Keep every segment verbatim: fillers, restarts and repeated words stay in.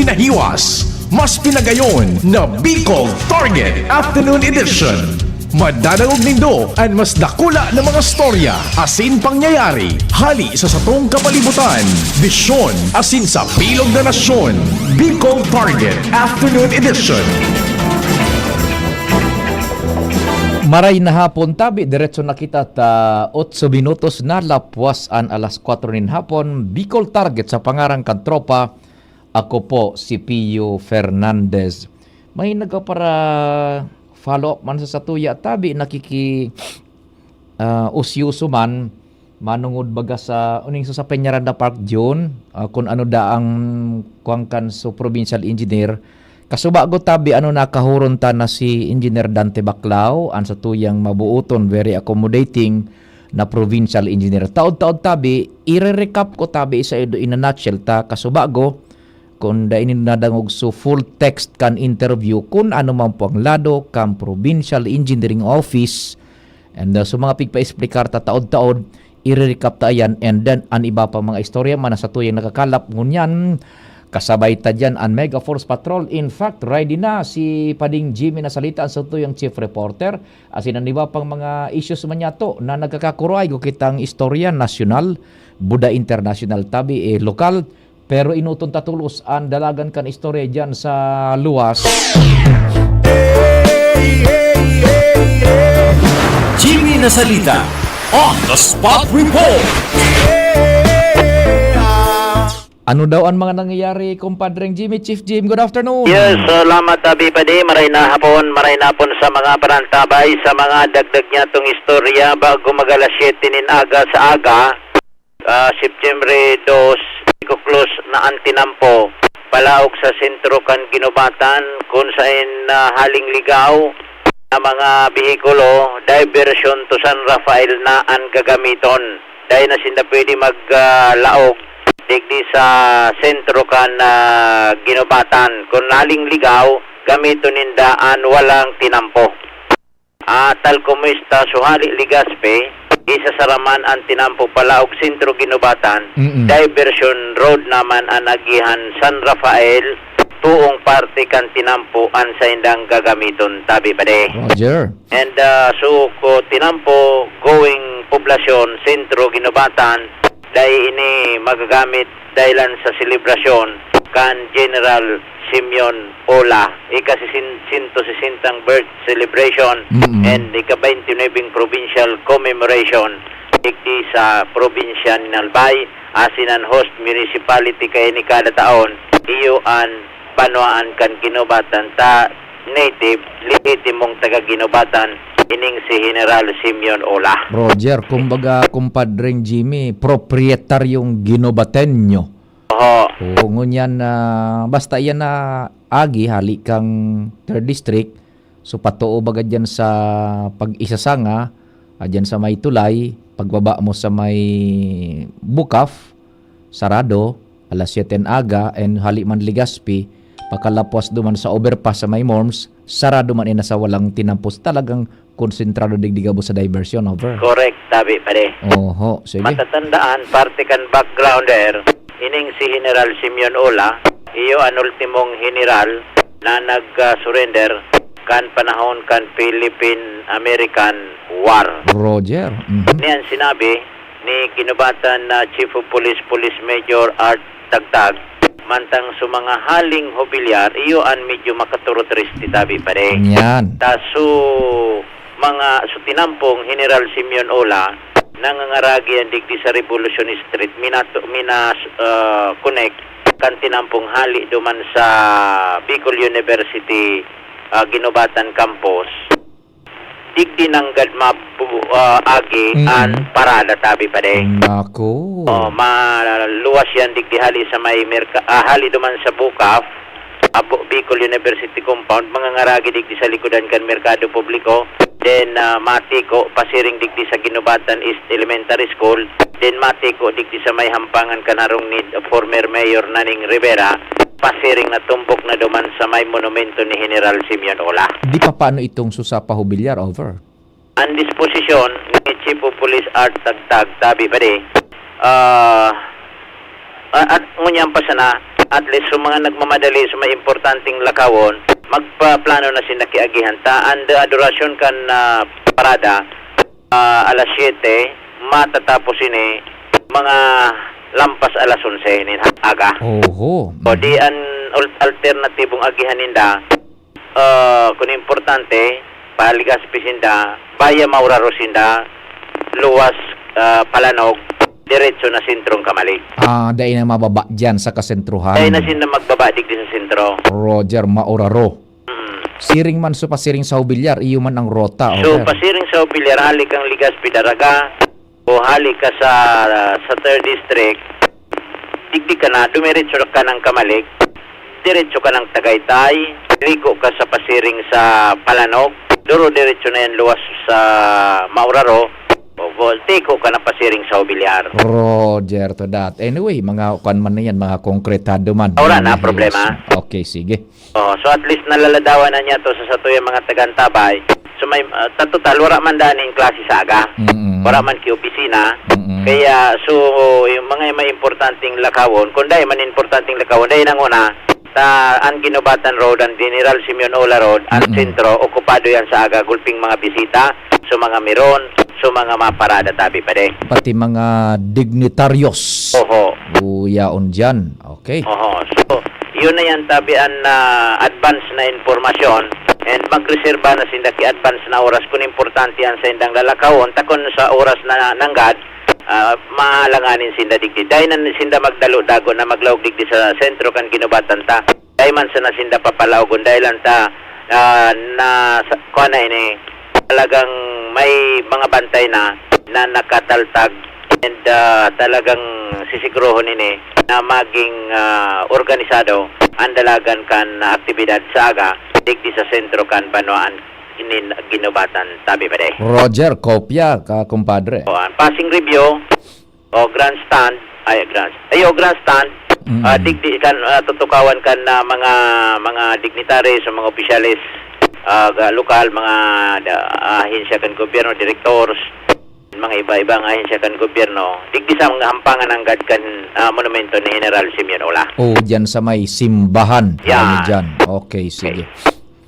Nahiwas, mas pinagayon na Bicol Target Afternoon Edition. Madadangog nindo an mas dakula na mga storya asin pangyayari hali sa satong kapalibutan, bisyon asin sa bilog na nasyon. Bicol Target Afternoon Edition. Maray na hapon tabi, diretso na kita ta otso minutos na lapwas an alas kwatro nin hapon. Bicol Target sa pangaran kan tropa. Ako po si Pio Fernandez. May nagpapara-follow up man sa satuya tabi, nakiki, ah, usyoso man, manungod baga sa uning sa, sa Peñaranda Park, June, ah, kun ano da ang kuwan kan so provincial engineer. Kasubago tabi, ano, nakahuron ta na si Engineer Dante Baclao, ang satuyang mabuoton, very accommodating na provincial engineer. Taod-taod tabi, ire-recap ko tabi sa ido in a nutshell ta kasubago, kun dai nindo nadangog so full text kan interview, kun ano man po ang lado kan Provincial Engineering Office. And, uh, so mga pigpa-explicar ta taod-taod, ire-recap ta yan. And then, an iba pang mga istorya man na satuyang nakakalap, ngunyan, kasabay ta dyan an Mega Force Patrol. In fact, ready na si Pading Jimmy Nasalita, ang satuyang chief reporter. Asin an iba pang mga issues man yato na nagkakakuruhay, kitang istorya nasyonal, buda internasyonal, tabi, eh, lokal. Pero enoton ta tolos an dalagan kan istorya diyan sa luwas. Jimmy Nasalita on the spot report. Ano daw an mga nangyayari, Kumpadreng Jimmy? Chief Jim, good afternoon. Yes, salamat, Abi Padi. Maray na hapon, maray na hapon sa mga panantabay, sa mga dagdag niya tong istorya bago mag alas siyete nin aga sa aga. Ah, September dos, iko-close na an tinampo palaog sa sentro kan Guinobatan, kun saen, ah, haling Ligao na mga behikulo, diversion to San Rafael na an gagamiton. Dai na sinda pwede mag, ah, laog digdi sa sentro kan, ah, Guinobatan. Kun haling Ligao, gamiton ninda an walang tinampo. Ah, tal como esta, so hali Legazpi, isasara man an tinampo palaog sentro Guinobatan, Mm-mm. diversion road naman an agihan San Rafael, tuong parte kan tinampo an saindang gagamiton, tabi pa de. Roger. And, ah, so ko tinampo going poblasyon, sentro Guinobatan, dai ini magagamit dahilan sa selebrasyon kan General Simeon Ola, ika sisin-, sento sesentang birth celebration Mm-mm. and ika baynte nuebeng provincial commemoration digdi sa probinsya nin Albay, asin an host municipality kaini kada taon, iyo an banwaan kan Guinobatan ta native, lehitimong taga Guinobatan, ining si General Simeon Ola. Roger, kumbaga, Kumpadreng Jimmy, proprietaryong Guinobateño. Oho. Oo, ngunyan na, basta iyan na agi, hali kang third district, so patoo baga dyan sa pag-isasanga, ah, dyan sa may tulay, pagbaba mo sa may Bukaf, sarado, alas siyete ng aga, and hali man Legazpi, pakalapwas duman sa overpass sa may Morms, sarado man ina sa walang tinampos. Talagang konsentrado digdi gabos sa diversion, over. Correct, tabi pare. Oho, sige. Matatandaan, parte kan backgrounder, ining si General Simeon Ola, iyo an ultimong general na nag-surrender kan panahon kan Philippine-American War. Roger. Mhm. Niyan sinabi ni Guinobatan na Chief of Police, Police Major Art Tagtag, mantang sa mga haling hobilyar, iyo an medyo makaturot resti tabi pare. Yan. Ta su mga su tinampong General Simeon Ola, nangangaragi an digdi sa Revolution Street, minato, minas, ah, connect kan tinampong hali duman sa Bicol University, ah, Guinobatan Campus. Digdi nanggad mabu, ah, agi Mm. an parada tabi pare. Nako. Oh, maluwas yan digdi hali sa may Merka, ah, hali duman sa Bukaf, abo, Bicol University Compound, mangangaragi digdi sa likodan kan Merkado Publiko, then, ah, matiko pasiring digdi sa Guinobatan East Elementary School, then matiko digdi sa may hampangan kan harong ni former Mayor Naning Rivera, pasiring na tumbok na duman sa may monumento ni General Simeon Ola. Di pa paano itong susa pa hobilyar, over? Ang disposisyon ni Chief of Police Art Tagtag, tabi pa di, ah, ah, at ngunyan pa sana, At least, sa mga nagmamadali sa may importanteng lakawon, magpaplano na sinda ki agihan ta. An adorasyon kan, ah, parada, ah, alas siyete, matatapos ini mga lampas alas onse nin aga. Oho. O di an al-, alternatibong agihan ninda, ah, kun importante, pa Legazpi sinda, via Mauraro sinda, luwas, ah, Palanog, diretso na sentrong Camalig. Ah, dai na mababa diyan sa kasentruhan. Dai na sinda magbaba digdi sa sentro. Roger, Mauraro. Mm. Siring man, so pasiring sa Hobilyar, iyo man ang rota, So, Hobilyar. pasiring sa Hobilyar, hali kang Legazpi, Daraga, o hali ka sa, sa third District, digdi ka na, dumiretso ka ng Camalig, diretso ka ng Tagaytay, liko ka sa pasiring sa Palanog, duro diretso na yan luwas sa Mauraro, o, o, tiko ka na pasiring sa Hobilyar. Roger to that. Anyway, mga kwan man na yan, mga konkretado man. Wala na Mga problema. hiwas. Okay, sige. Oh, so at least nalaladawan na niya to sa satuyang mga tagantabay. So may, ah, sa total, wala man daan ning klase sa aga. Mm-mm. Wala man ki opisina. Mm-mm. Kaya, so, yung mga may importanteng lakawon, kung dai man importanteng lakawon, dai nanguna, ta, an Guinobatan Road, an General Simeon Ola Road, an Mm-mm. sentro, okupado yan sa aga, gulping mga bisita, so mga meron, so mga maparada tabi pa de. Pati mga dignitaryos. Oho. Uyaon dyan. Okay. Oho. So, yun na yan, tabi an, ah, advance na impormasyon. And magreserba na sinda ki advance na oras kun importante an saindang lalakawon. Ta kun sa oras na nanggad, ah, maalanganin sinda digdi. Dai na sinda magdalo-dago na maglaog digdi sa sentro kan Guinobatan ta. Dai man sana sinda papalaogon dahil lang ta, ah, na sa, kuha na ini, talagang may mga bantay na, na nakataltag and, ah, talagang sisigurohon ini na maging, ah, organisado ang dalagan kan aktibidad sa aga digdi sa sentro kan banwaan nin Guinobatan tabi pa de. Roger, kopya ka, kumpadre. O, ang passing review o grandstand, ay, grand, ay, o grandstand, Mm. ah, digdi kan, ah, tutukawan kan, ah, mga, mga dignitaries o mga opisyales, ah, ga-, lokal, mga da-, ahensya kan gobyerno, directors, mga iba-ibang ahensya kan gobyerno, digdi sa mga hampangan nanggad kan, ah, monumento ni General Simeon Ola. O, dyan sa may simbahan. Yan. Ano dyan? Okay, sige.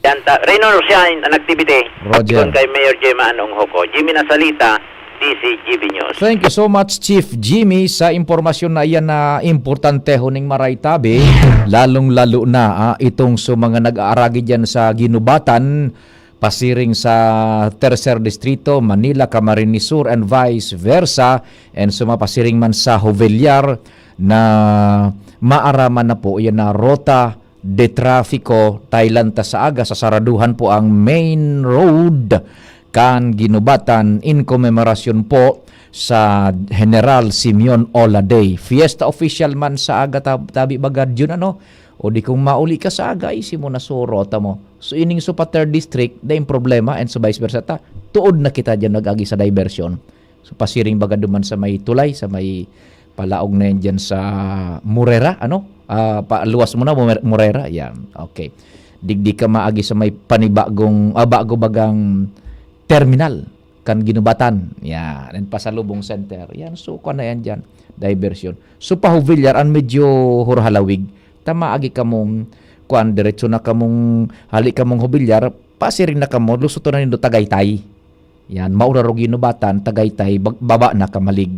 Yan ta, Reno Rosian, an activity. Roger. Ikon kay Mayor Gemma Anong Hoko. Jimmy Nasalita, D C G B News. Thank you so much, Chief Jimmy, sa impormasyon na iyan na importante huning maray tabi, lalong-lalo na, ah, itong sa mga nag-aaragi dyan sa Ginubatan, pasiring sa Tercer Distrito, Manila, Camarines Sur, and vice versa, and sa mga pasiring man sa Jovellar na maaraman na po iyan na rota de trafiko, Thailand ta sa aga, sasaraduhan po ang main road kan Ginubatan in commemoration po sa General Simeon Ola Day. Fiesta official man sa aga, tab-, tabi bagad yun, ano? O di kung mauli ka sa aga, isi mo na surota mo. So, ining so pa third district, dai problema, and so vice versa ta. Tuod na kita dyan nag-agi sa diversion. So, pasiring baga duman sa may tulay, sa may palaog na yan dyan sa Morera, ano? Ah, paluwas mo na, Momer-, Morera, yan. Okay. Digdi ka maagi sa may panibagong, ah, bago bagang terminal kan Ginubatan. Yan. And pasalubong center. Yan. So, kuha na yan dyan. Diversion. So, pa Jovellar, ang medyo hurhalawig. Tama, agi kamong, kuan, diretso na kamong, hali kamong Jovellar, pasiring na kamo, lusot na nindo Tagaytay. Yan, Mauraro, Ginubatan, Tagaytay, bag-, baba na Camalig.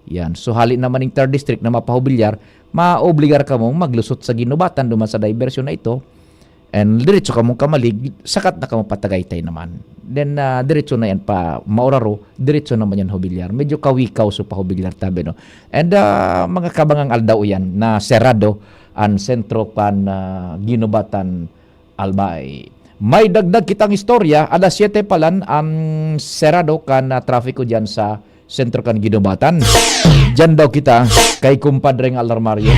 Yan. So, hali naman ning third district na mapahubilyar, maobligar kamong maglusot sa Ginubatan duman sa diversion na ito. And diretso kamong Camalig, sakat na kamo pa Tagaytay naman. Then, ah, diretso na yan pa Mauraro, diretso naman yan Jovellar. Medyo kawikaw so pahubilyar tabi, no? And, ah, mga kabangang aldaw yan na serado ang sentro kan, ah, Ginubatan, Albay. May dagdag kitang istorya, alas siyete pa lang ang serado kan, ah, trafiko diyan sa sentro kan Ginubatan. Diyan daw kita kay Kumpadreng Al Armario.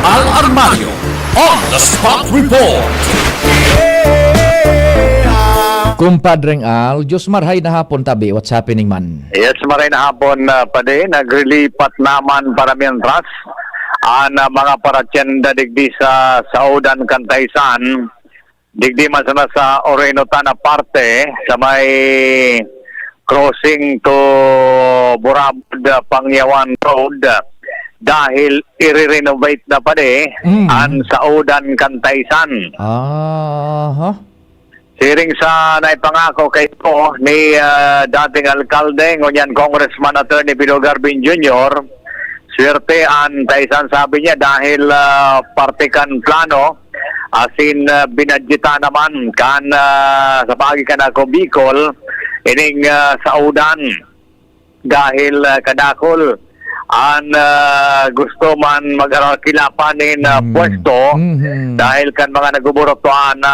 Al Armario on the spot report. Kumpadreng Al, Diyos marhay na hapon tabi. What's happening man? Yes, maray na hapon, ah, padi. Naglilipat naman para mientras an, ah, mga paratyenda digdi sa Saodan kan Taysan. Digdi man sana sa Oreno ta na parte, sa may crossing to Burabod, ah, Pangyawan Road. dahil i-renovate na padi Mhm. an saodan kan Taysan. Aha. Siring sa naipangako kaipo ni, ah, dating alkalde, ngunyan Congressman Attorney Pido Garbin Junior, swerte an Taysan, sabi niya, dahil, ah, parte kan plano, asin, ah, binadyetan naman kan, ah, sa paagi kan Ako Bicol, ining, ah, saodan. Dahil, ah, kadakul an, ah, gusto man mag-arakila pa nin, ah, Hmm. pwesto Mhm. dahil kan mga nagbuburutuan na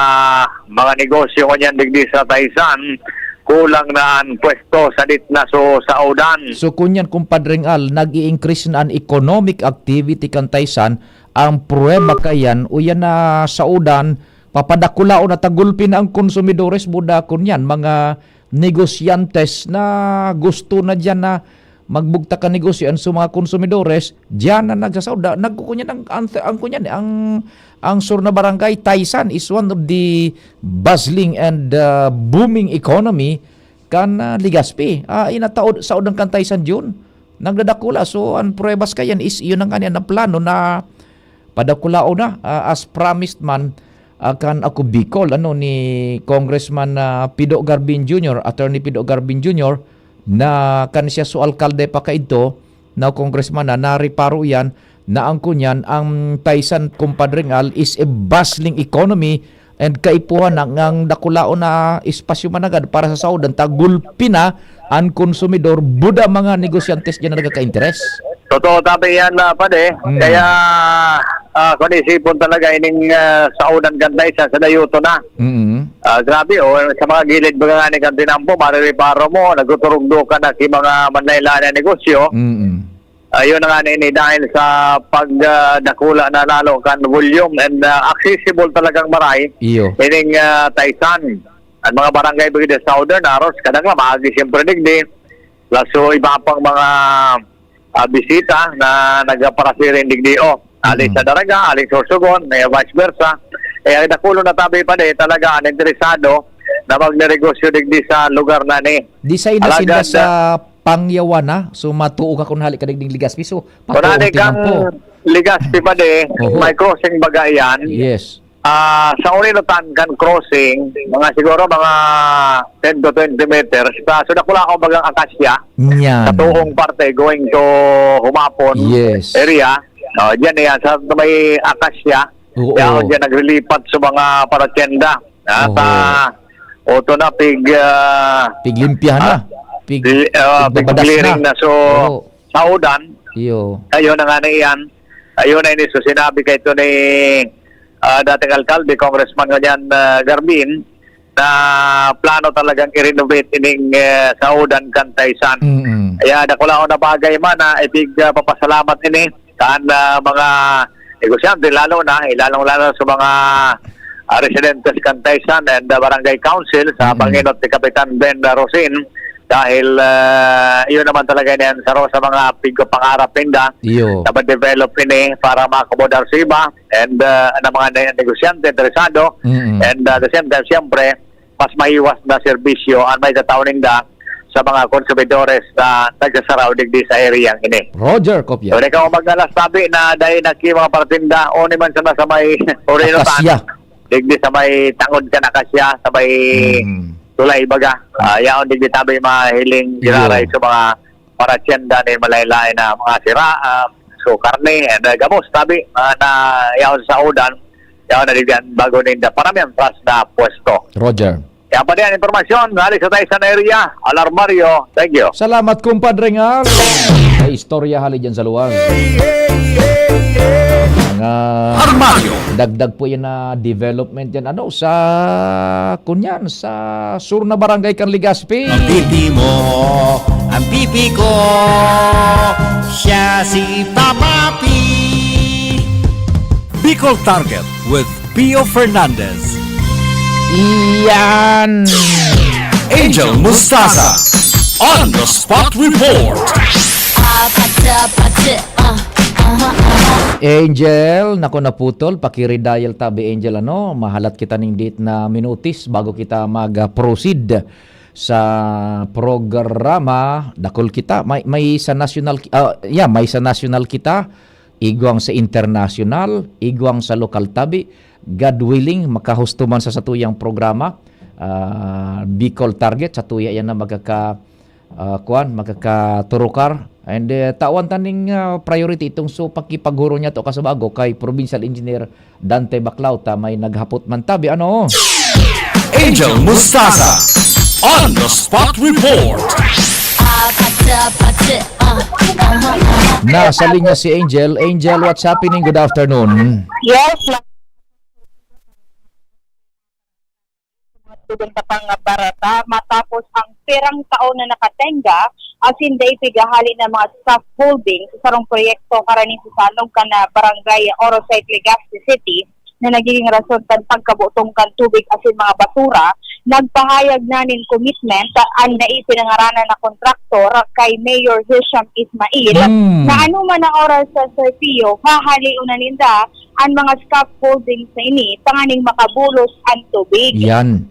mga negosyo ngunyan digdi sa Taysan, kulang na an pwesto sadit na so saodan. So, kunyan, Kumpadreng Al, nag-i-increase na an economic activity kan Taysan. Ang pruweba kaiyan, uyan na saodan, papadakulaon na ta gulpi na ang konsumidores, buda kunyan, mga negosyantes na gusto na diyan na magbugtak kan negosyo, an so mga konsumidores, diyan na nagsasaod. Da-, nagkukunyan ang, ang, ang kunyan, ang, ang sur na barangay, Taysan is one of the bustling and, uh, booming economy kan, uh, Legazpi. Ah, inataod, saod ang kan Taysan Jun. Nagdadakula. So, ang pruwebas kayan is, yun ang kanya na plano na padakulaon na, ah, as promised man, ah, kan Ako Bicol, ano, ni Congressman, ah, Pido Garbin Junior, Attorney Pido Garbin Junior, na kan siya so alkalde pa kaidto, na congressman na, nareparo iyan, na ang kunyan, ang Taysan, Kumpadreng Al, is a bustling economy and kaipuhan na ngang dakulaon na espasyo managad para sa saodan, ta gulpi na an konsumidor, buda mga negosyantes diyan na nagkaka-interes. Totoo, tabi yan, ah, pare. Mm. Kaya, ah, kung isipon talaga, ining, ah, saodan kan Taysan sa dayuto na. Mm. Ah, grabe, oh, sa mga gilid, baga nga ni kan tinampo, marireparo mo, nagtuturugdo ka na si mga manlaila na negosyo. Mm. Ayun na nga na ini, dahil sa pag, ah, dakula na lalo kan volume and, ah, accessible talagang maray, Iyo. ining, ah, Taysan. Ang mga barangay bigdi sa Southern Aros, kadang lang, maagi siyempre digdi. Plus, so, iba pang mga, ah, bisita na nagparasiring digdi, oh. Aling Mm. sa Daraga, aling Sorsogon, eh, vice versa. Eh, ang dakulo na tabi pa di, talaga, ang interesado na magnegosyo digdi sa lugar na ni. Di sa ina Alagad, sinda sa ah, Pangyawan na, so matuo ka kung hali ka digding Legazpi, so Kung patuo nani kang tinampo. Legazpi pa di, Oho. may crossing baga iyan. Yes. Ah, sa Urilotan kan crossing, mga siguro mga ten to twenty meters, sa, so dakula akong bagang akasya, Nyan. sa tuong parte, going to Humapon Yes. area. Oh, dyan yan, sa may akasya. Oo. Kaya ako dyan naglilipat sa mga paratyenda. Ah, Oho. sa Oto na, pig, ah, Piglimpyahan na. ah, Pig, pig, ah, pigbabadas pig-clearing na. na. So, Oo. sa udan, Iyo. ayun na nga na iyan. Ayun na ini. So, sinabi kay ito ni, ah, dating alkalde, congressman ngunyan, ah, Garbin, na plano talagang i-renovate ining, eh, sa udan kan Taysan. Mm-mm. Kaya dakula ko na bagay man na ipig, ah, papasalamat ini kan, ah, mga negosyante, lalo na, eh, lalong-lalo sa mga, ah, residentes kan Taysan and, ah, Barangay Council sa Mm. pangenot ni Kapitan Ben Rosin. Dahil, ah, yun naman talaga yan sa, sa mga pig-, pangarap ninda Iyo. na ma-develop ini para maakomodar sa iba and, ah, ng mga ne-, negosyante interesado. Mm-mm. And, ah, at the same time, siyempre, mas maiwas na serbisyo ang may tatao ninda sa mga konsumidores na nagsasaraw digdi sa area ini. Roger Copia. So, di ka magdala sabi na dahil naki mga partinda, o ni man sana sa may Orinotan, Akasya. digdi sa may tangod kan Akasya, sa may Mm. tulay baga. Ah, yaon digdi tabi mahiling Iyo. giraray sa mga paratyenda ni malaylain na mga sira, ah, so karne, and, ah, gamos, tabi, ah, na yaon sa udan, yaon na digdi ang bago ninda. Paramihan plus na pwesto. Roger. Kaya pa diyan, impormasyon, hali sa Taysan area, Alarmario. Thank you. Salamat, Kumpadre Ngal. May istorya hali dyan sa luwag. Mga Armario. dagdag po yan na development dyan. Ano, sa, kunyan, sa sur na barangay kan Legazpi. Ang pipi mo, ang pipi ko, siya si Papa P. Bicol Target with Pio Fernandez. Iyan. Angel Mustaza. On the Spot Report. Ah, pata, pata, ah, aha, aha. Angel, naku, naputol. Paki-redial tabi, Angel, ano? Mahalat kita ning date na minutis bago kita mag-proceed sa programa, dakul kita, may, may sa national, ah, yeah, may sa national kita, igwang sa international, igwang sa lokal tabi. God willing, makahusto man sa satuyang programa, ah, Bicol Target, satuya yan na magkaka-, ah, kuwan, magkakaturukar. And, eh, tawan ta ning, ah, priority itong so pakipaghuro niya to kasubago kay Provincial Engineer Dante Baclauta, may naghapot man tabi, ano? Angel Mustasa on the spot report. Nasa linya si Angel. Angel, what's happening? Good afternoon. Yes, ma- Student na pang barata matapos ang pirang taon na nakatenga asin dai pigahali na mga scaffolding sa sarong proyekto karani sa salog kan, ah, Barangay Oro Site, Legazpi City, na nagiging rason kan pagkabutong kan tubig asin mga basura. Nagpahayag na nin commitment an dai pinangaranan na kontraktor kay Mayor Hisham Ismail Mm. na anoman na oras sa Serpio, hahalion na ninda an mga scaffolding sa ini tanganing makabulos an tubig. Yan.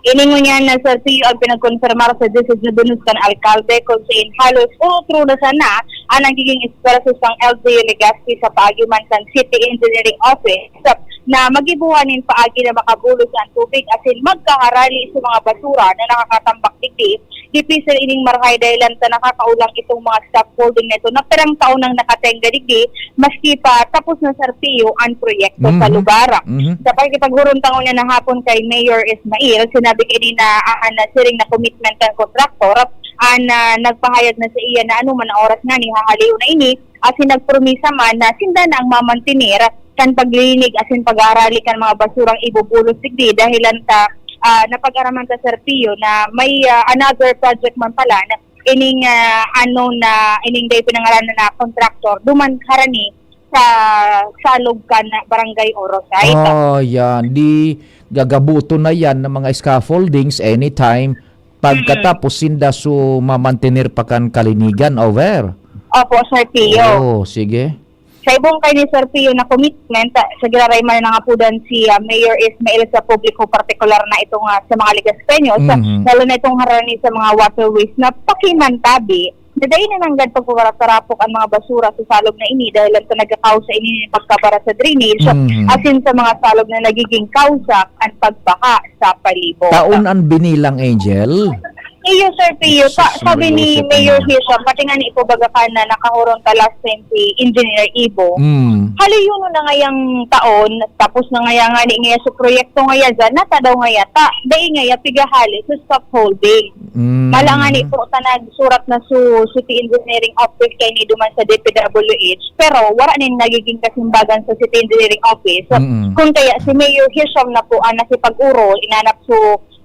Ini ngunyan na Serpio ang pinagkonfirmar sa District News kan alkalde, kung sain halos otro na sana an nagiging esfuerso sang L G U Legazpi sa paagi man kan City Engineering Office na magibuhan nin paagi na makabulos an tubig asin magkaharali sa mga basura na nakakatambak digdi. Difícil ining marahay dahilan ta nakakaolang itong mga scaffolding na ito na pirang taon nang nakatenga digdi, maski pa tapos na sa Serpio an proyekto sa Mhm. lugar. Mhm. Sa pakikipaghuron ta ngunyan na hapon kay Mayor Ismail, sinabi kaini na an nasiring na commitment kan kontraktor, an, ah, nagpahayag na sa iya na anoman na oras ngani hahalion na ini, asin nagpromisa man na sinda na ang mamantener kan paglilinig asin pag-aarali kan mga basurang ibubulos digdi dahilan ta, ah, napag-araman ta, Serpio, na may, ah, another project man pala na ining, ah, ano na, ining dai pinangaranan na kontraktor duman harani sa salog kan Barangay Oro Site. Oh, yan. Di gagabuto na yan ng mga scaffoldings anytime pagkatapos Mm. sinda so mamantener pa kan kalinigan, over. Opo, Sir Pio. Oh, sige. Sa ibong kay ni Sir Pio na commitment, ah, sa giraray man nangapudan si, ah, Mayor Ismail sa publiko, partikular na itong, ah, sa mga Legazpeños, Mhm. lalo na itong harani sa mga waterways na pakimantabi na dai na nanggad pagpaparapok ang mga basura sa salog na ini dahil lang sa nagkakausa ini ng pagkabara sa drainage, Mhm. asin sa mga salog na nagiging kausa ang pagbaha sa palibot. Taon ang binilang, Angel? Iyo, Sir Pio, sa, Jesus, sabi ni Mayor Joseph. Hisham, pati nga ni Ipo Bagacan na nakahuron ta last time si Engineer Ibo. Mm. Hali yun na ngayang taon, tapos na ngaya nga ni ngaya sa proyekto ngaya dyan, nata daw ngaya ta, dai ngaya pigahali sa scaffolding. Mm. Mala nga ni po ta nagsurat na su City Engineering Office kay ni duman sa D P W H, pero wala nin nagiging kasimbagan sa City Engineering Office. Mm. Kung kaya si Mayor Hisham na po ang nakipag-uro, inanap su,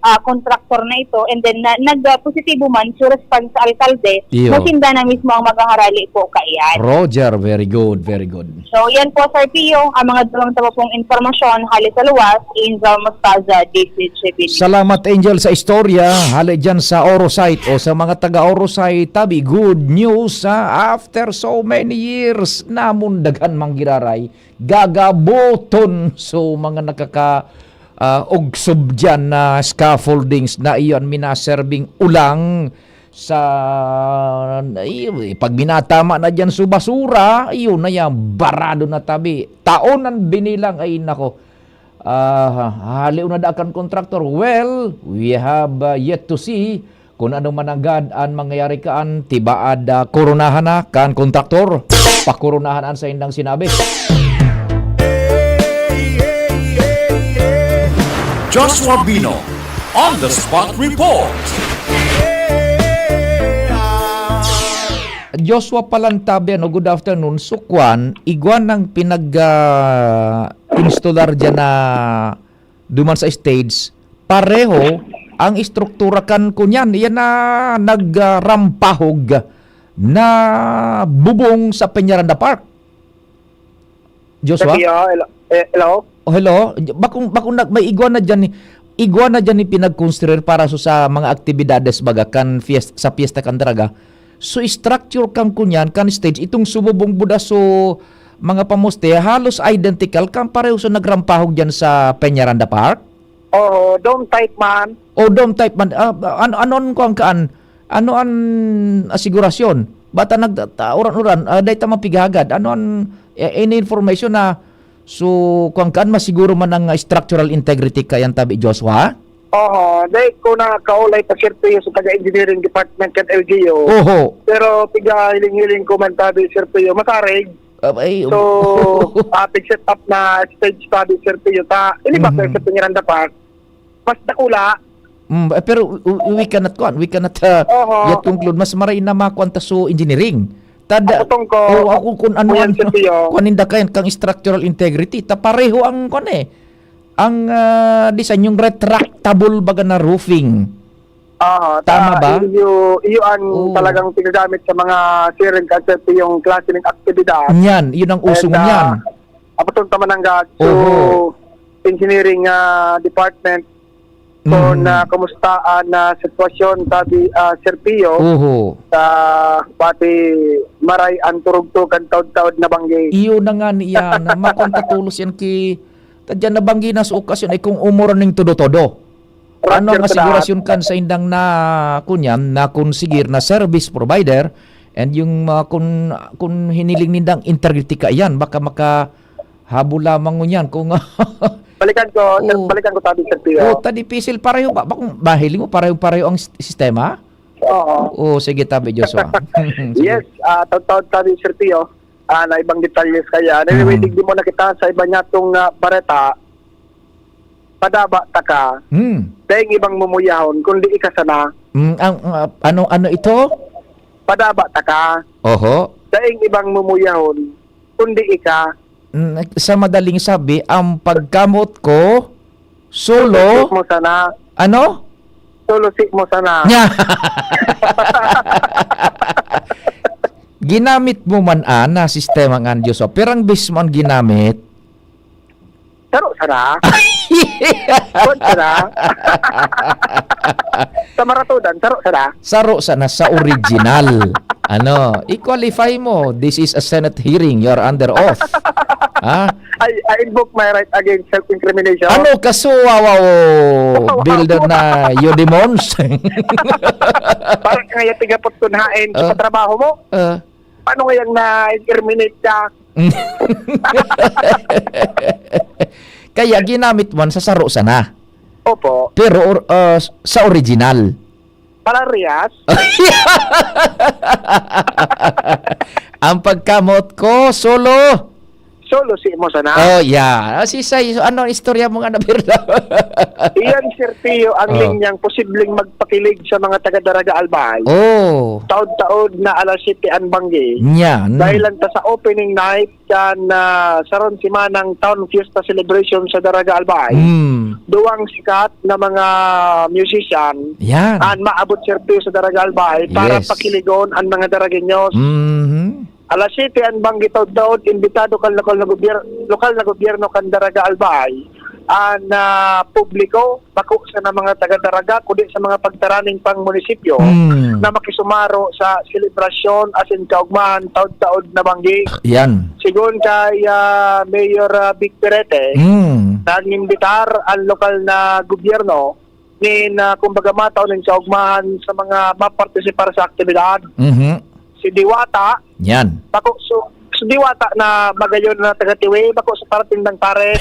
ah, kontraktor na ito, and then na, nag, ah, positibo man su response sa alkalde, Iyo. na sinda na mismo ang maghaharali po kaiyan. Roger, very good, very good. So, yan po, Sir Pio, ang mga duwang tama pong impormasyon hali sa luwas, Angel Mostaza, D C G B. Salamat, Angel, sa istorya. Hali dyan sa Orosite o sa mga taga Orosite, tabi, good news, ha? After so many years, namundagan manggiraray, gagaboton so mga nakaka, ah, ugsob dyan na scaffoldings na iyon minaserbing ulang sa, eh, pag minatama na diyan sa basura, ayun na yan, barado na tabi. Taon ang binilang, ay nako. Ah, haliw na da kan kontraktor. Well, we have, ah, yet to see kung ano man nanggad an mangyayari kaan, tibaad, ah, koronahan na kan kontraktor. Pakoronahan an sa indang sinabi. Joshua Bino on the spot report. Joshua Palantabe, ano, good afternoon. So, kwan, igwa nang pinag, ah, installer dyan na duman sa stage, pareho ang estruktura kan kunyan. Yan na nagrampahog na bubong sa Peñaranda Park. Joshua? Sabi, ah, hello? Eh, hello? Oh, hello? Bakong, bakong nag-, may igwa na dyan ni, igwa na dyan ni pinagkonstruir para so sa mga aktibidades baga kan fiest-, sa Fiesta kan Daraga. So, structure kan kunyan, kan stage, itong sumubong buda so mga pamoste, halos identical kan pareho sa nagrampahog dyan sa Peñaranda Park? Oo, dome type man. O dome type man, ah, ano, ano an kuwan kaan? Ano an asigurasyon? Bata nagta-, ta-, uran-uran, ah, dai ta mapighagad. Ano an, eh, any information na, so, kuwan kaan, masiguro man ang, ah, structural integrity kayan tabi, Joshua? Oho, dai ko na kaulay pa, Sir Pio, sa taga-engineering department kan L G U. Oho. Pero pigahiling-hiling ko man tabi, Sir Pio, masarig. Ah, ay, So, ah, pig-set up na stage tabi, Sir Pio, ta, ini ba, Mhm. Sir Pio, ngiran dapat? Mas dakula. Mm, eh, pero w-, w-, we cannot, kuwan, we cannot, ah, Oho. yet conclude. Mas maray na makuwan ta so engineering. Tada, Ako tungko, o, ako kung ano kuyan, an, Sir Pio. kuwan ninda kayan, kang structural integrity, ta pareho ang, kuwan eh, ang, ah, design, yung retractable baga na roofing. Aha, Tama ta-, ba? iyo, iyo an Oo. talagang ginagamit sa mga siring kan Sir Pio, yung klase ng aktibidad. Yan, yun ang uso And, ngunyan. ah, apatong ta man nanggad, so, Oho. engineering, ah, department, kung, Mhm. ah, kumusta an, ah, sitwasyon, sabi, ah, Sir Pio, Oho. sa pati maray an turugtog kan taod-taod na banggi. Iyo na nga niyan, makonta tolos yan ki, tadyan na banggi na sa okasyon, ay kung umuran ning todo-todo. Ano ang Roger, asegurasyon kan saindang na, kunyan, na konsigir na service provider, and yung, ah, kun, kun hiniling nindang integrity kaiyan, baka makahabol lamang ngunyan kung Balikan ko, sir, Oo. balikan ko tabi, Sir Pio. Oh, ta dipisil pareho ba? Bakong bahiling mo, pareho-pareho ang s-, sistema? Oo. Oh, sige, tabi, Joshua. Sige. Yes, ah, taod-taod tabi, Sir Pio. Ah, na ibang detalye kaya. Anyway, Mhm. digdi mo na kita sa iba niya tong, ah, bareta. Padaba taka. Hmm. Daing ibang mumuyahon, kundi ika sana. Hmm, ang, ah, ano, ano ito? Padaba taka. Oho. Daing ibang mumuyahon, kundi ika. Hmm, sa madaling sabi, ang pagkamot ko, solo, Solo mo sana. Ano? Solo si mo sana. Nya. Ginamit mo man, ah, na sistema nga ang Diyos, oh. Pero ang mismo ang ginamit, Saro sana. Kwan sana. Sa maratodan, saro sana. Saro sana sa original. Ano, i-qualify mo. This is a Senate hearing. You're under oath. Ha? I, I invoke my right against self-incrimination. Ano, kasuwawa, oh, Wow. builder na you demons? Parang kaya tigapot kun hain sa Ah. trabaho mo. Ah. Paano kayang na-incriminate ka? Kaya ginamit man sa saro sana. Opo. Pero or-, ah, sa original. Parehas? Ang pagkamot ko, solo. Solo si mo sana. Oh, yeah. Ah, si Sai, so ano ang istorya mo nga na, Birla? Iyan, Sir Pio, ang Oh. linyang posibleng magpakilig sa mga taga Daraga Albay. Oh. Taod-taod na alas siyete an banggi. Yan. Dahil lang ta sa opening night kan, ah, saron simanang Town Fiesta Celebration sa Daraga Albay. Mm. Duwang sikat na mga musician Yan. an maabot, Sir Pio, sa Daraga Albay para Yes. pakiligon an mga Daragueños. Mhm. Alas siyete an banggi taod-taod, imbitado kan lokal na gobyerno, lokal na gobyerno kan Daraga Albay, an, ah, publiko, bako sana mga taga Daraga, kundi sa mga pagtaraning pang munisipyo Hmm. na makisumaro sa selebrasyon asin kaugmahan taod-taod na banggi. Yan. Sigon kay, ah, Mayor, ah, Vic Perete, Hmm. nag-imbitar an lokal na gobyerno nin, ah, kumbaga, matao nin kaugmahan sa mga mapartisipar sa aktibidad. Mhm. Si Diwata, Yan. bako su-, si Diwata na magayon na taga Tiwi, bako sa paratindang pare.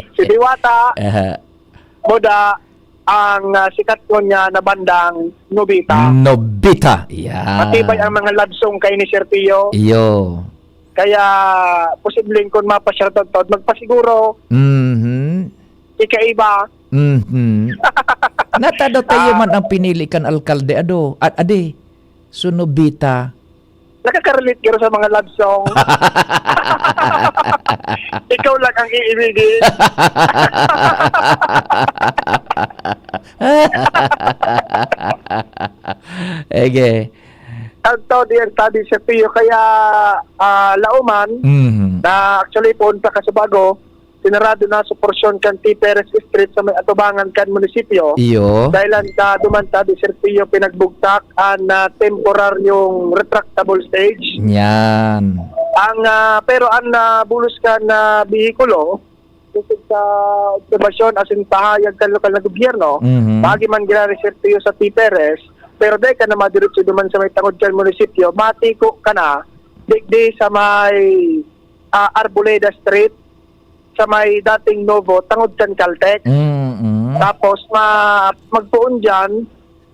Si Diwata, Aha. Buda, ang, ah, sikat ko niya na bandang Nobita. Nobita. Yan. Matibay ang mga love song kay ni Sir Pio. Iyo. Kaya, posibleng kun mapa-shoutout taod, magpasiguro. Mhm. Ikaiba. Mhm. Natado tayo Ah. man ang pinili kan alkalde, ado, a-, adi, Sunobita. Nakaka-relate garo sa mga love song. Ikaw lang ang iibigin. Ege. Ang tao diyan, sabi sa Pio, kaya, ah, Lauman, Mhm. na actually, poon pa Casubago, sinarado na sa porsyon kan T. Perez Street sa may atubangan kan munisipyo. Iyo. Dahil ang, ah, duman, sabi, Sir Pio, pinagbugtak ang, ah, temporaryong retractable stage. Yan. Ang, ah, pero ang, ah, bulos kan, ah, behikulo, Sa obserbasyon asin pahayag kan lokal na gobyerno, Mhm. maagi man giraresertiyo sa T P R S, pero dai ka na madiretso duman sa may tangod kan munisipyo, matiko ka na digdi sa may, ah, Arboleda Street, sa may dating Novo, tangod kan Caltex. Mm, mm. Tapos, ma-, magpoon dyan,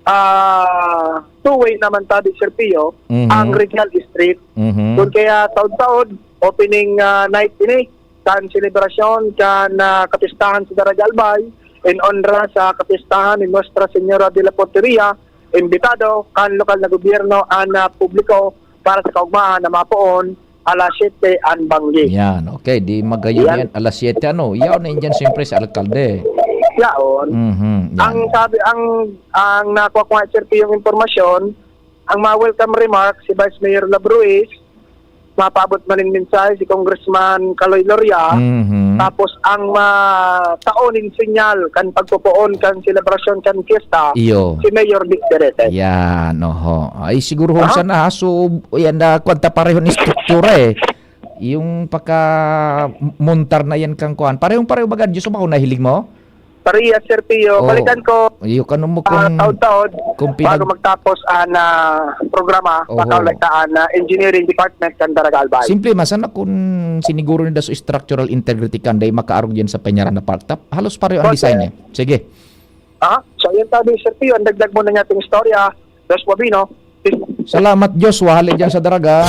ah, two-way naman tabi, Sir Pio, Mhm. ang Regal Street. Mhm. Kun kaya taod-taod, opening, ah, night ini, kan selebrasyon, kan, ah, kapistahan sa Daraga Albay, in honra sa kapistahan ni Nuestra Señora de la Porteria, imbitado kan lokal na gobyerno an, ah, publiko para sa kaugmahan na mapoon alas siyete an banggi. Yan, okay. Di magayon Yan. yan, alas siyete, ano? Yaon na yun dyan, siyempre, sa alkalde. Yaon. Mhm, yan. Ang sabi, ang, ang nakuha ko nga, Sir P, yung impormasyon, ang mga welcome remarks, si Vice Mayor Labruiz, mapaabot man yung mensahe, si Congressman Kaloy Loria, Mhm. tapos ang, ah, tao nin sinyal kan pagpopoon kan selebrasyon kan fiesta, Iyo. si Mayor Vic Berete. Yan, oho. Ay, siguro, Ah? sana, ha? So, yan na, kwan ta pareho ni struktura, eh. Yung pagka montar na yan kang kwan. Parehong-pareho baga, Diyos, ba, kung nahiling mo? Pareha, Sir Pio. Oo. Balikan ko, Iyo, kanong mo ah, kung, taod-taod, kung pinag- bago magtapos ang, ah, programa, Oho. baka ulit ang, ah, engineering department kan Daraga Albay. Simple man, sana kung siniguro nila sa structural integrity kan, dahil makaarog yan sa Peñaranda Park. Tap-, halos pareho ang Okay. design niya. Sige. Ah, so yun tabi, Sir Pio, ang dagdag mo na niya itong istorya. Dos Bobino. Salamat, Joshua. Hali dyan sa Daraga.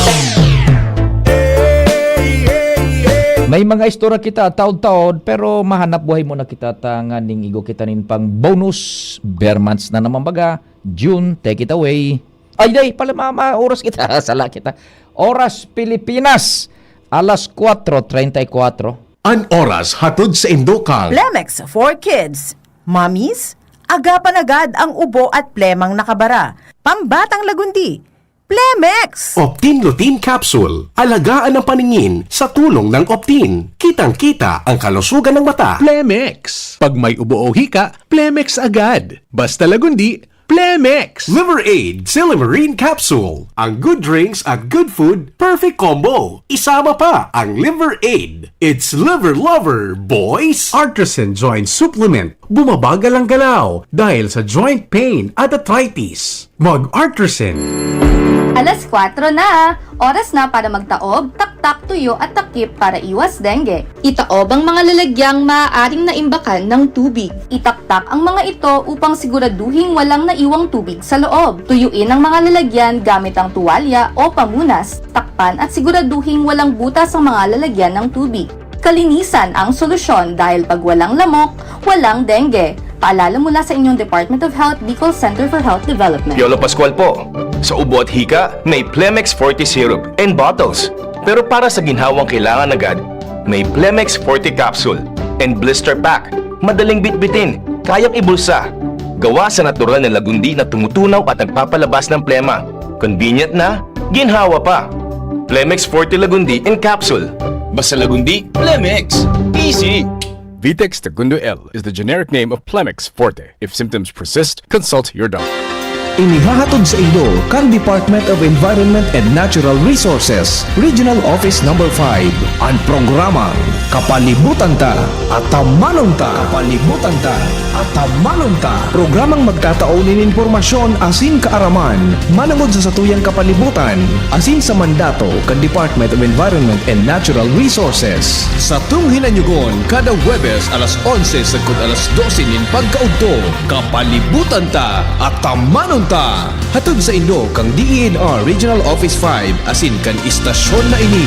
May mga istorya kita, taod-taod, pero mahanap buhay muna kita, tanganing igo kita nin pang bonus. Ber months na naman baga. June, take it away. Ay, day, pala, mama, oras kita. Sala kita. Oras Pilipinas, alas kwatro treinta y cuatro. An oras hatod sa Indokan. Plemex for Kids. Mommies, agapan agad ang ubo at plemang nakabara. Pambatang lagundi, Plemex! Optin Lutein Capsule. Alagaan ang paningin sa tulong ng Optin. Kitang-kita ang kalusugan ng mata. Plemex. Pag may ubo o hika, Plemex agad. Basta lagundi, Plemex! Liver Aid Silymarin Capsule. Ang good drinks at good food, perfect combo. Isama pa ang Liver Aid. It's Liver Lover, boys! Artisan Joint Supplement. Bumabagal ang galaw dahil sa joint pain at arthritis. Mag-Artisan. Alas kwatro na! Oras na para magtaob, taktak, tuyo at takip para iwas dengue. Itaob ang mga lalagyang maaaring naimbakan ng tubig. Itaktak ang mga ito upang siguraduhing walang naiwang tubig sa loob. Tuyuin ang mga lalagyan gamit ang tuwalya o pamunas. Takpan at siguraduhing walang butas ang mga lalagyan ng tubig. Kalinisan ang solusyon dahil pag walang lamok, walang dengue. Paalala mula sa inyong Department of Health, Bicol Center for Health Development. Piolo Pascual po. Sa ubo at hika, may Plemex Forte Syrup and Bottles. Pero para sa ginhawang kailangan agad, may Plemex Forte Capsule and Blister Pack. Madaling bitbitin, kayang ibulsa. Gawa sa natural na lagundi na tumutunaw at nagpapalabas ng plema. Convenient na, ginhawa pa. Plemex Forte Lagundi in Capsule. Basta Lagundi, Plemex. Easy! Vitex Segundo L is the generic name of Plemex Forte. If symptoms persist, consult your doctor. Inihahatod sa Indo kan Department of Environment and Natural Resources, Regional Office Number five, an programang Kapalibutan Ta, Atamanon Ta. Kapalibutan Ta, Atamanon Ta. Programang magtatao nin impormasyon asin kaaraman manangod sa satuyang kapalibutan asin sa mandato kan Department of Environment and Natural Resources. Satong hinanyugon kada Huwebes alas onse sagkod alas dose nin pagkaudto. Kapalibutan Ta, Atamanon Ta. Hatod sa Indo kan D E N R Regional Office five asin kan istasyon na ini.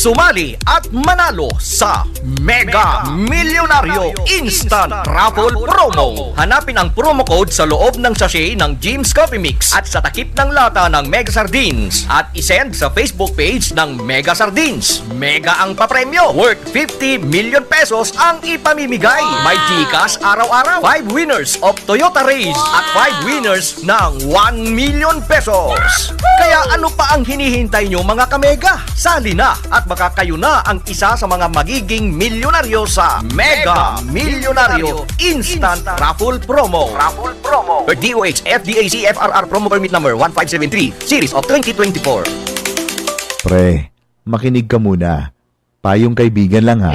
Sumali at manalo sa Mega Milyonaryo Instant Raffle Promo. Hanapin ang promo code sa loob ng sachet ng Jim's Coffee Mix at sa takip ng lata ng Mega Sardines at isend sa Facebook page ng Mega Sardines. Mega ang papremyo, worth fifty million pesos ang ipamimigay. May GCash araw-araw, five winners of Toyota Rays at five winners ng one million pesos. Kaya ano pa ang hinihintay nyo, mga kamega? Sali na at baka kayo na ang isa sa mga magiging milyonaryo sa Mega Milyonaryo Instant Raffle Promo. Raffle Promo. D O H F D A C F R R Promo Permit Number one five seven three, Series of twenty twenty-four. Pre, makinig ka muna. Payong kaibigan lang, ha.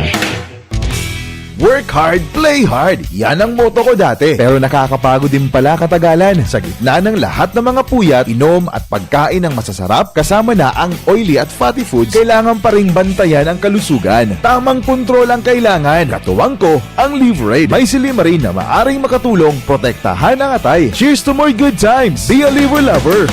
Work hard, play hard. Yan ang motto ko dati. Pero nakakapagod din pala katagalan. Sa gitna ng lahat ng mga puyat, inom at pagkain ng masasarap, kasama na ang oily at fatty foods, kailangan pa ring bantayan ang kalusugan. Tamang kontrol ang kailangan. Katuwang ko, ang Livraid. May silymarin na maaring makatulong protektahan ang atay. Cheers to more good times! Be a liver lover!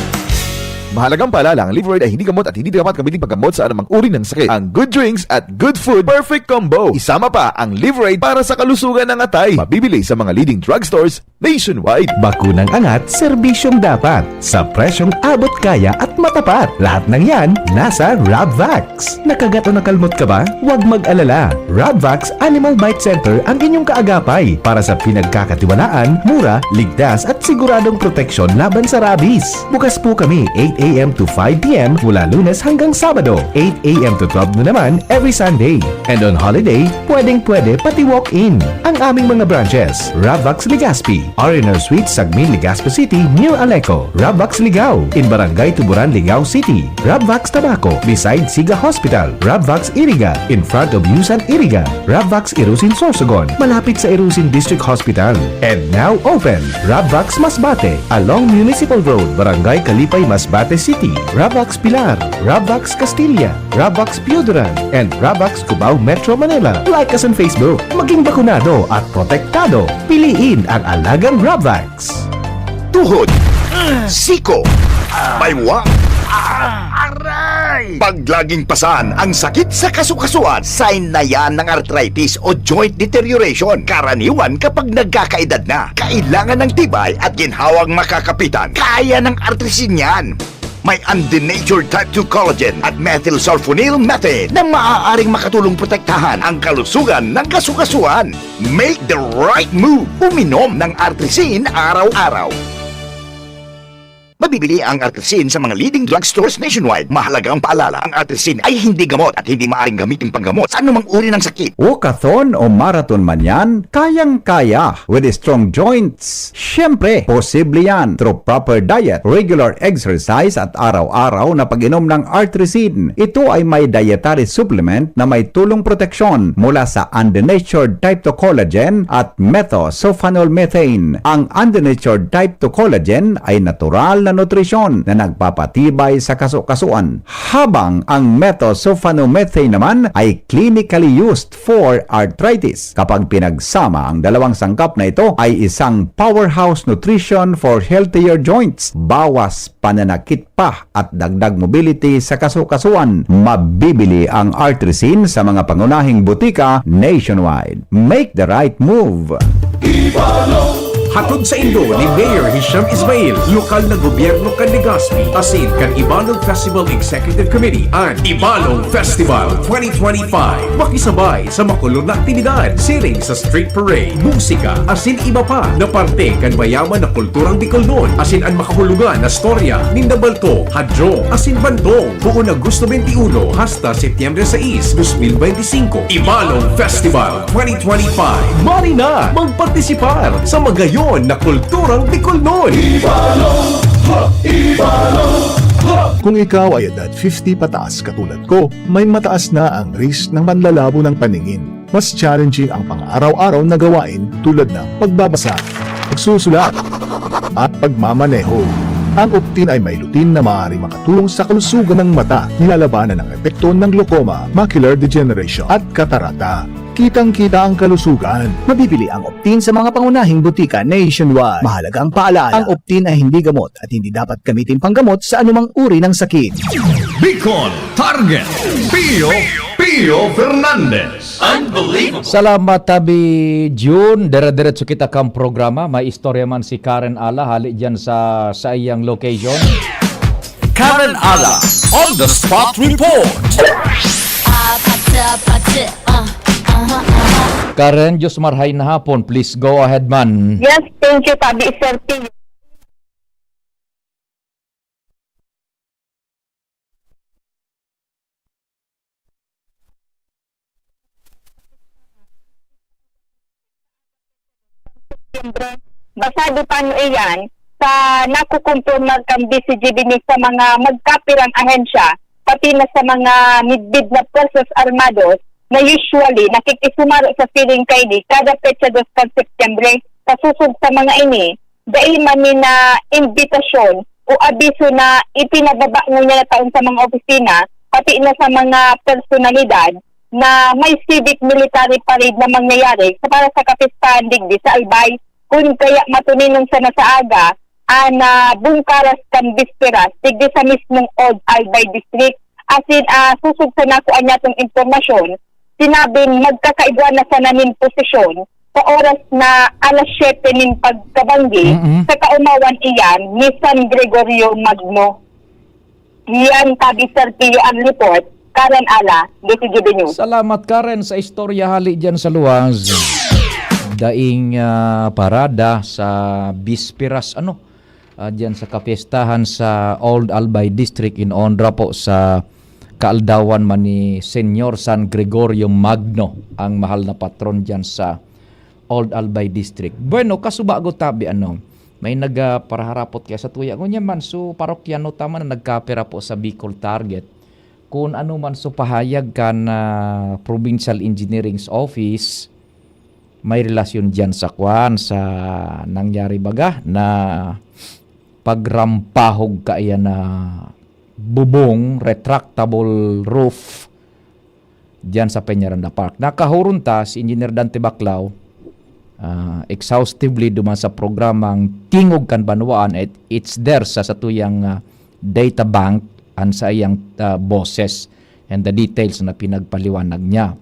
Mahalagang paalala, ang Livraid ay hindi gamot at hindi dapat gamitin paggamot sa anumang uri ng sakit. Ang good drinks at good food, perfect combo. Isama pa ang Livraid para sa kalusugan ng atay. Mabibili sa mga leading drugstores nationwide. Bakunang angat, serbisyong dapat, sa presyong abot kaya at matapat. Lahat ng yan, nasa Rabvax. Nakagat o nakalmot ka ba? Huwag mag-alala. Rabvax Animal Bite Center ang inyong kaagapay para sa pinagkakatiwalaan, mura, ligtas at siguradong proteksyon laban sa rabies. Bukas po kami eight a m to five p m mula Lunes hanggang Sabado, eight a m to twelve noon naman every Sunday. And on holiday, pwedeng-pwede pati walk-in. Ang aming mga branches, Rabvax Legazpi, R and R Suite, Sagmin, Legazpi City, near Aleco, Rabvax Ligao, in Barangay Tuburan, Ligao City, Rabvax Tabaco, beside Siga Hospital, Rabvax Iriga, in front of Yusan Iriga, Rabvax Irusin Sorsogon, malapit sa Irusin District Hospital. And now open, Rabvax Masbate, along Municipal Road, Barangay Kalipay, Masbate City, Rabvax Pilar, Rabvax Castilla, Rabvax Pioduran, and Rabvax Cubao, Metro Manila. Like us on Facebook. Maging bakunado at protektado. Piliin ang alagang Rabvax. Tuhod, siko, baywang, aray! Pag laging pasan ang sakit sa kasukasuan, sign na yan ng arthritis o joint deterioration. Karaniwan kapag nagkakaedad na, kailangan ng tibay at ginhawang makakapitan. Kaya ng Artrisin yan. May undenatured type two collagen at methylsulfonyl methane na maaaring makatulong protektahan ang kalusugan ng kasukasuan. Make the right move. Uminom ng Artrisin araw-araw. Mabibili ang Artrisin sa mga leading drugstores nationwide. Mahalagang paalala, ang Artrisin ay hindi gamot at hindi maaaring gamitin panggamot sa anumang uri ng sakit. Walkathon o marathon man yan, kayang-kaya with strong joints. Siyempre, posible yan through proper diet, regular exercise at araw-araw na pag-inom ng Artrisin. Ito ay may dietary supplement na may tulong proteksyon mula sa undenatured type two collagen at methosulfonol methane. Ang undenatured type two collagen ay natural na nutrisyon na nagpapatibay sa kasukasuan, habang ang methosulfonomethane naman ay clinically used for arthritis. Kapag pinagsama ang dalawang sangkap na ito, ay isang powerhouse nutrition for healthier joints, bawas pananakit pa at dagdag mobility sa kasukasuan. Mabibili ang Artrisin sa mga pangunahing butika nationwide. Make the right move! Hatod saindo ni Mayor Hisham Ismail, lokal na gobyerno kan Legazpi, asin kan Ibalog Festival Executive Committee, an Ibalog Festival twenty twenty-five. Makisabay sa makulog na aktibidad, siring sa street parade, musika, asin iba pa na parte kan mayaman na kulturang Bicolnon, asin an makahulugan na storya ninda Balto, Hadjo, asin Bantong. Poon, Agosto twenty-uno hasta Setyembre sais, dos mil benti singko. Ibalog Festival twenty twenty-five. Mari na magpartisipar sa magayon na kulturang Bicolnon! Ibalog! Ha! Ibalog! Ha! Kung ikaw ay edad fifty pataas katulad ko, may mataas na ang risk ng panlalabo ng paningin. Mas challenging ang pang-araw-araw na gawain tulad ng pagbabasa, pagsusulat, at pagmamaneho. Ang Optin ay may lutein na maaaring makatulong sa kalusugan ng mata. Nilalabanan ang epekto ng glaucoma, macular degeneration, at katarata. Kitang-kita ang kalusugan. Mabibili ang Optin sa mga pangunahing butika nationwide. Mahalagang paalala, ang Optin ay hindi gamot at hindi dapat gamitin panggamot sa anumang uri ng sakit. Bicol Target, Pio, Pio Fernandez. Unbelievable! Salamat, Tabi Jun. Dire-diretso kita kan programa. May istorya man si Karen Ala, hali dyan sa, sa iyang location. Karen Ala, on the spot report. Ah, pati, pati, ah, aha, aha. Karen, Diyos marhay na hapon. Please go ahead man. Yes, thank you, Tabi Sir P. Setyembre, basado pa no iyan sa nakukumpirmar kan B C G B ni sa mga magkapirang ahensya pati na sa mga midbid na puwersas armados na usually nakikisumaro sa siring kaini kada petsa dos kan Setyembre. Sa susog sa mga ini, dai man ni na imbitasyon o abiso na ipinababa ngunyan na taon sa mga opisina, pati na sa mga personalidad na may civic military parade na mangyayari sa, para sa kapistahan digdi sa Albay. Kun kaya matuninong sana sa aga, an, ah, bungkaras kan bisperas, digdi sa mismong Old Albay District. Asin, ah, susog sana ko an yatong impormasyon, sinabing magkakaigwa na sana nin posisyon sa oras na alas siyete nin pagkabanggi Mm-mm. sa kaumawan iyan ni San Gregorio Magno. Iyan tabi Sergio ang report, Karen Ala, D C G B News. Salamat, Karen, sa istorya hali dyan sa luwas. Daing, ah, parada sa bisperas, ano, ah, dyan sa kapiestahan sa Old Albay District in honra po sa kaaldawan man ni Señor San Gregorio Magno, ang mahal na patron dyan sa Old Albay District. Bueno, kasubago tabi, ano, may nagparaharapot kaya sa tuya. Ngunyan man, so, parokyano ta man na nagkapira po sa Bicol Target. Kung ano man so pahayag kan, ah, Provincial Engineering's Office, may relasyon diyan sa kwan, sa nangyari baga na pagrampahog kaiyan na bubong, retractable roof, diyan sa Peñaranda Park. Nakahuron ta si Engineer Dante Baclao, ah, exhaustively duman sa programang Tingog kan Banwaan, at it's there sa satuyang, ah, data bank an saiyang, ah, boses and the details na pinagpaliwanag niya.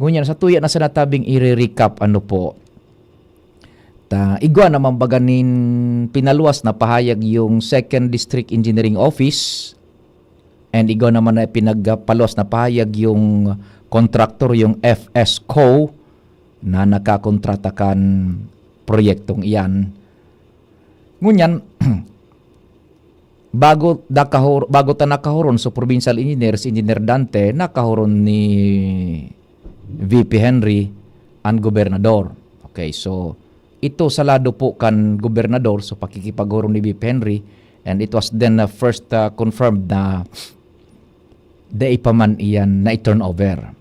Ngunyan, sa tuya na sa natabing i-recap, ano po, ta, igwa naman baga nin pinaluwas na pahayag yung Second District Engineering Office, and igwa naman na pinagpaluwas na pahayag yung contractor, yung F S Co, na nakakontrata kan proyektong iyan. Ngunyan, bago nakahor-, bago ta nakahuron sa provincial engineer, si Engineer Dante, nakahuron ni V P Henry an gobernador. Okay, so ito sa lado po kan gobernador, so pakikipaghuron ni V P Henry, and it was then, uh, first, uh, confirmed na dai pa man iyan na-turnover.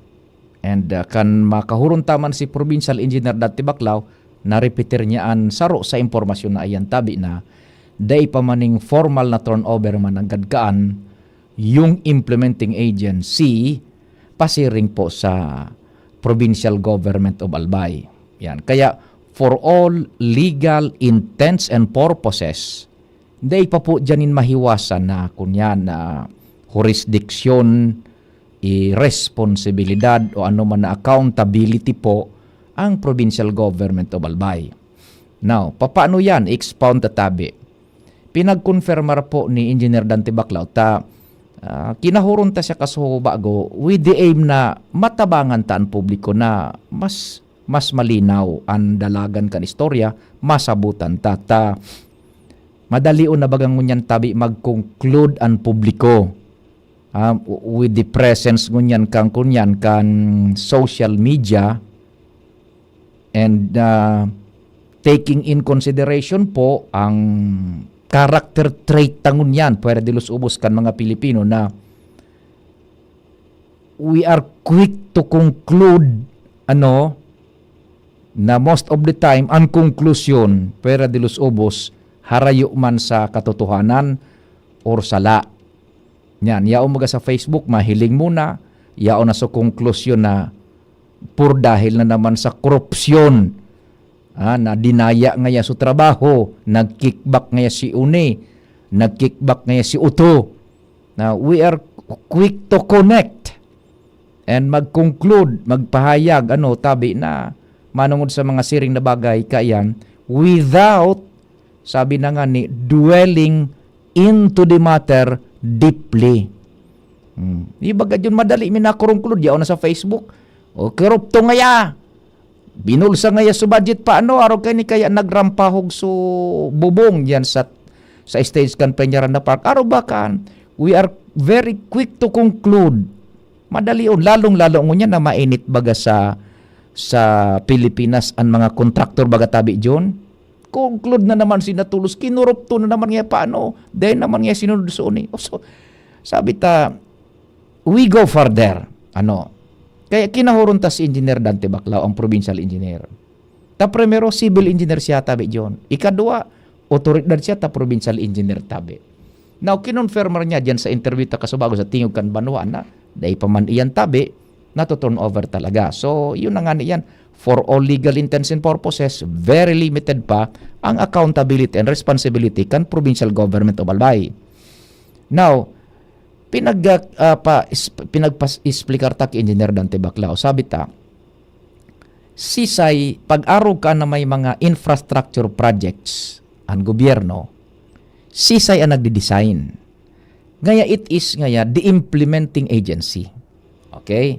And, uh, kan makahuron ta man si Provincial Engineer Dante Baclao, na-repeater niya an saro sa impormasyon na iyan tabi na dai pa maning formal na turnover man nanggad kaan yung implementing agency pasiring po sa provincial government of Albay. Yan. Kaya, for all legal intents and purposes, dai pa po diyan nin mahiwasan na kunyan na jurisdiction, i-, responsibilidad o ano man na accountability po ang provincial government of Albay. Now, papaano yan? Expound ta tabi. Pinagkonfirmar po ni Engineer Dante Baclao ta, ah, kinahuron ta siya kasubago with the aim na matabangan ta an publiko na mas, mas malinaw an dalagan kan istorya, masabutan ta. Ta, madalion na baga ngunyan tabi mag-conclude an publiko, ah, with the presence ngunyan kan, kunyan kan social media, and, ah, taking in consideration po ang character trait ta ngunyan, pwera de los ubos kan mga Pilipino na we are quick to conclude, ano, na most of the time, ang konklusyon, pwera de los ubos, harayo man sa katotohanan or sala. Yan, yaon maga sa Facebook, mahiling mo na, yaon na sa konklusyon na pur dahil na naman sa korupsyon. Ah, na dinaya ngaya sa trabaho, nag-kickback ngaya si Uni, nag-kickback ngaya si Uto. Now, we are quick to connect and mag-conclude, magpahayag, ano, tabi na manungod sa mga siring na bagay, kaiyan, without, sabi na nga ni, dwelling into the matter deeply. Hmm. Di ba gadyon madali mi na-conclude, yaon na sa Facebook. O, korupto ngaya. Binulsa ngaya so budget pa, ano, araw kaini kaya nagrampahog so bubong diyan sa, sa stage kan Peñaranda Park. Araw ba kan, we are very quick to conclude. Madali on, lalong-lalo ngunyan na mainit baga sa, sa Pilipinas ang mga kontraktor baga tabi diyon. Conclude na naman sina tulos, kinurupto na naman ngaya paano, dahil naman ngaya sinunod sa uni. So, sabi ta, We go further. Ano? Kaya kinahuron ta si Engineer Dante Baclao, ang provincial engineer. Ta primero, civil engineer siya tabi, John. Ikadua, otoridad siya ta provincial engineer tabi. Now, kinonfirmar niya diyan sa interview ta kasubago sa Tingog kan Banwa na dai pa man iyan tabi, nato-turn over talaga. So, yun na nga niyan. For all legal intents and purposes, very limited pa ang accountability and responsibility kan provincial government of Albay. Now, pinag, ah, pa, is-, pinagpas-, explicar ta ki Engineer Dante Baclao. Sabi ta, sisay, pag-arog ka na may mga infrastructure projects an gobyerno, sisay ang nagdi-design. Ngaya it is ngaya the implementing agency. Okay?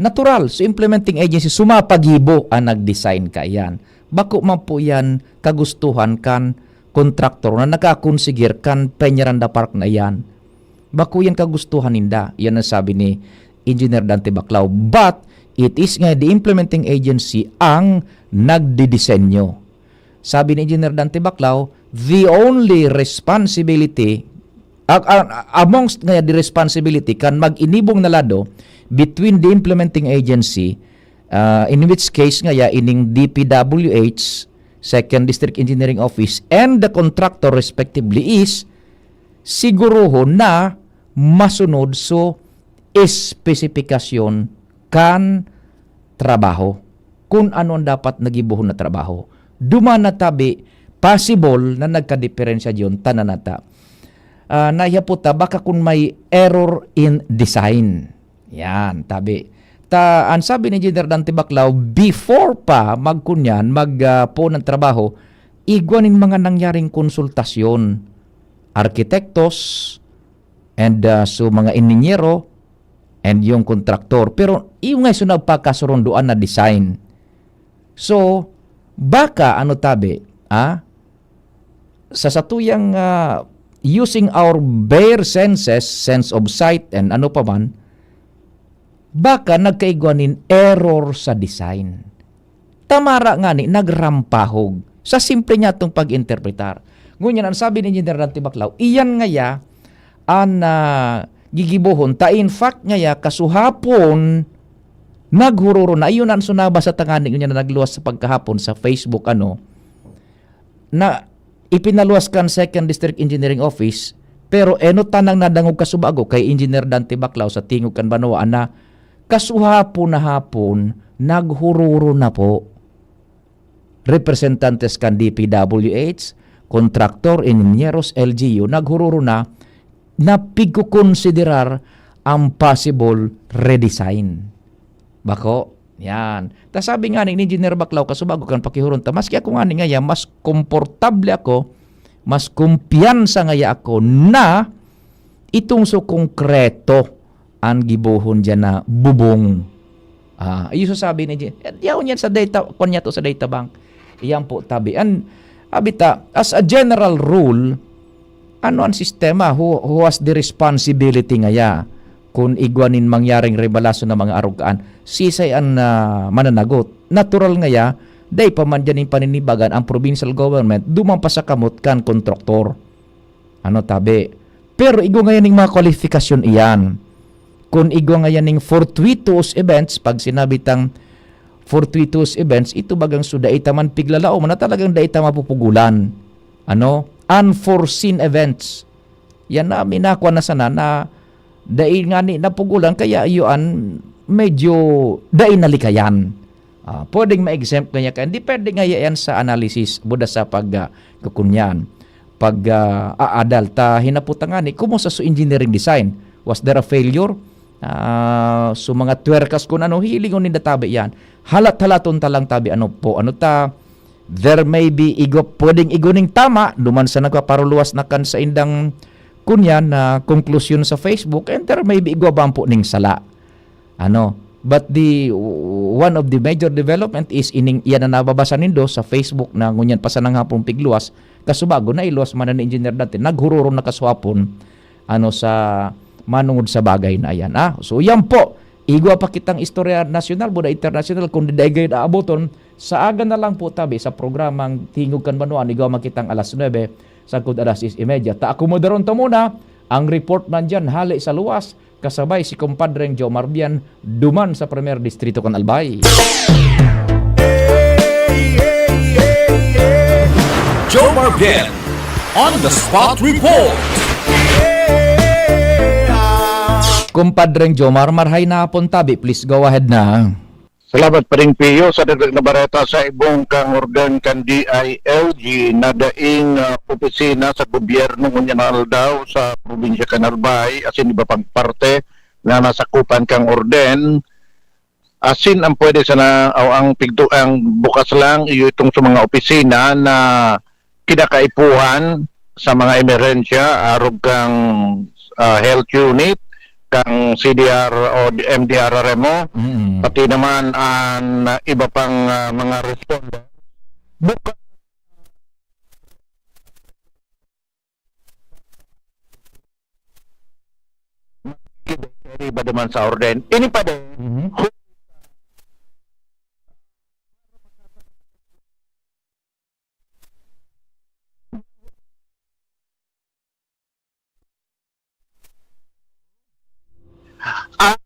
Natural, so implementing agency, sumapagibo ang nag-design kaiyan. Bako man po yan kagustuhan kan kontraktor na nakakonsigir kan Peñaranda Park na iyan. Bako yan kagustuhan ninda. Yan ang sabi ni Engineer Dante Baclao. But it is nga the implementing agency ang nagdidisenyo. Sabi ni Engineer Dante Baclao, the only responsibility, a-, a-, amongst nga the responsibility kan mag-inibong na lado between the implementing agency, ah, in which case nga ya ining D P W H, Second District Engineering Office, and the contractor respectively is siguruhon na masunod so espesipikasyon kan trabaho, kun ano an dapat na gibohon na trabaho. Duman na tabi, possible na nagkadiperensya diyon, tanan nata. Ah, naihapot ta, baka kun may error in design. Yan, tabi. Ta, an sabi ni Engineer Dante Baclao, before pa magkunyan, mag, ah, poon ng trabaho, igwa nin mga nangyaring konsultasyon, arkitektos, and, ah, so mga inhinyero, and yung kontraktor. Pero yung nga so nagpakasurunduan na design. So, baka ano tabi, ah, sa satuyang, ah, using our bare senses, sense of sight, and ano pa man, baka nagkaigwa nin error sa design. Tamara ngani, nagrampahog sa simple niyatong pag-interpretar. Ngunyan, ang sabi ni Engineer Dante Baclao, iyan ngaya an, ah, gigibohon ta. In fact, ngaya, kasuhapon, naghururo na. Iyon an so nabasa ta ngani ngunyan na nagluwas sa pagkahapon sa Facebook, ano, na ipinaluwas kan Second District Engineering Office, pero enot tanang nadangog kasubago kay Engineer Dante Baclao sa Tingog kan Banwaan na kasuhapon na hapon, naghururo na po. Representantes kan D P W H, kontraktor, inhinyeros, L G U, naghururo na na pigkukonsiderar ang possible redesign. Bako, yan. Ta sabi nga ni Engineer Baclao, kasubago kan pakihuron ta, maski ako nga ni ngaya, mas komportable ako, mas kumpiyansa ngaya ako na itong so konkreto an gibohon diyan na bubong. Ah, iyo sasabi ni Engineer, yaon yan sa data, kwan niya to sa data bank. Iyan po, tabi. An, abi ta, as a general rule, ano ang sistema? Who, who has the responsibility ngaya? Kung igwa nin mangyaring rebalaso na mga arugaan, sisay an, ah, mananagot? Natural ngaya, dai pa man diyan in paninibagan ang provincial government, duman pa sa kamot kan kontraktor. Ano tabi? Pero igwa ngayon ning mga kwalifikasyon iyan. Kung igwa ngayon ning fortuitous events, pag sinabi tang fortuitous events, ito bagang so dai ta man piglalaom na talagang dai ta mapupugulan. Ano? Unforeseen events. Yan na, minakwa na sana na dai ngani napugulan, kaya iyan medyo dai nalikayan. Ah, pwedeng ma-exempt kanya kaya. Depende nga yan sa analysis, buda sa pag, ah, kukunyan, pag, ah, aadal. Ta hinaputan nga ni, kumusta sa engineering design? Was there a failure? Ah, so mga twerkas kun ano, hihilingon ninda tabi yan. Halat-halaton ta lang tabi, ano po, ano ta, there may be igwa, pwedeng igwa ning tama, duman sa nagpaparuluwas na kan sa indang kunyan na konklusyon sa Facebook, and there may be igwa bang po ning sala. Ano, but the, one of the major development is ining, iyan na nababasa nindo sa Facebook na ngunyan pa sanang hapong pigluwas, kasubago na iluwas man na ni Engineer Dante, naghururo na kasuhapon, ano, sa manungod sa bagay na yan. Ah, so yan po, igwa pa kitang istorya nasyonal, buda internasyonal, kung di dai gayon aaboton, sa aga na lang po tabi sa programang Tingog kan Banwaan, igwa man kitang alas nuebe, sagkod alas sais y media. Ta akomodaron ta muna ang report man dyan, hali sa luwas, kasabay si Kumpadreng Jomar Bian duman sa Primer Distrito kan Albay. Jomar Bian on the spot report. Kumpadreng Jomar, marhay na hapon tabi. Please go ahead na. Salamat, Paring Pio. Sa dagdag na bareta, sa ibong kang organ kan D I L G na daing, ah, opisina sa gobyerno ngunyan na aldaw sa probinsya kan Albay, asin iba pang parte na nasakupan kang orden, asin ang pwede sana, o ang pigto-, ang bukas lang, iyo itong sa mga opisina na kinakaipuhan sa mga emerhensya, arog kang, ah, health unit, kang C D R o M D R R M O, Mm. pati naman ang iba pang, ah, mga responder. Buka-, iba naman sa orden. Ini pa din, Mhm. Ah.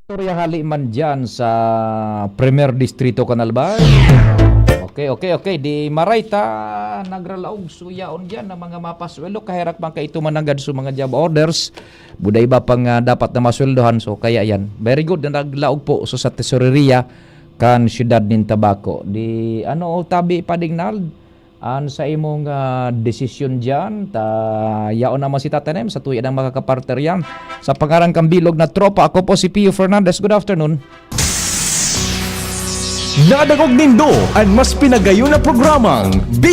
Istorya hali man dyan sa Primer Distrito kan Albay. Okay, okay, okay. Di maray ta nagralaog suyaon dyan ng mga mapasweldo. Kaherak bang kaito mananggad sa mga job orders? Buda iba pang, ah, dapat na masweldohan. So, kaya yan. Very good na naglaog po. So, sa tesoreria kan siyudad nin Tabaco. Di, ano, tabi, Pading Nald? An sa imong, ah, desisyon diyan, ta yaon naman si Tatanem, sa tuya nang makakapartner yan. Sa pangaran kang bilog na tropa, ako po si Pio Fernandez. Good afternoon. Nadangog nindo an mas pinagayon na programang